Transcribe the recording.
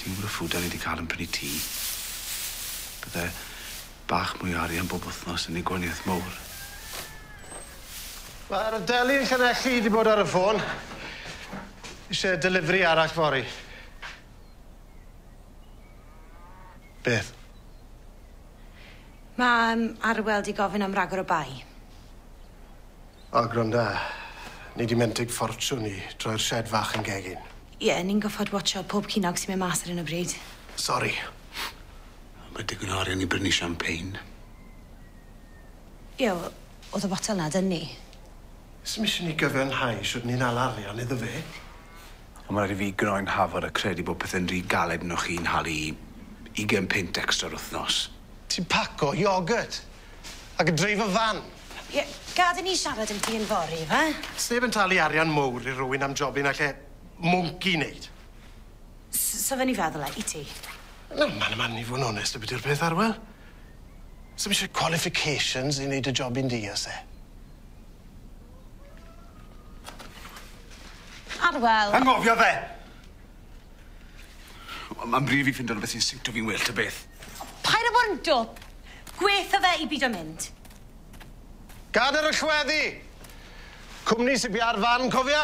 Ti'n gwybod y ffwdan ni wedi cael yn prynu tŷ? Bydde bach mwy o arian bob wythnos yn ei gwaniaeth mowr. Mae'r deli yn Llanelli wedi bod ar y ffôn. Isie delivery arall fory. Beth? Mae Arwel 'di gofyn am ragor o bai. O, gwranda. Ni 'di menteg ffortiwn i troi'r shed fach yn gegin. Ie, ni'n goffod watsio pob cinog sy'n mynd mas ar hyn o bryd. Sori. Mae digon o arian i brynu champagne. Ie, wel, o'dd y botel 'na 'dyn ni. Sdim isie ni gyfiawnhau shwd ni'n hala arian iddo fe. Ond ma' raid i fi gnoi'n hafod a credu bod pethe'n rhy galed arnoch chi'n halu ugen punt extra'r wythnos. Ti'n paco yoghurt ac yn dreifo fan. Ie, gad i ni siarad am ti yfory, ife? Sneb yn talu arian mowr i rywun am jobyn alle mwnci neud. So fe ni feddwl e, i ti. Na, man man i fod yn onest ambiti'r peth, Arwel. Sdim isie qualifications i neud y jobyn di, oes e? Arwel! Anghofio fe! Wel, ma'n bryd i fi ffindo rwbeth sy'n siwto fi'n well ta beth. Paid â bod yn dwp! Gwetho fe i bido mynd. Gad yr allweddi! Cwmni sy bia'r fan, cofia?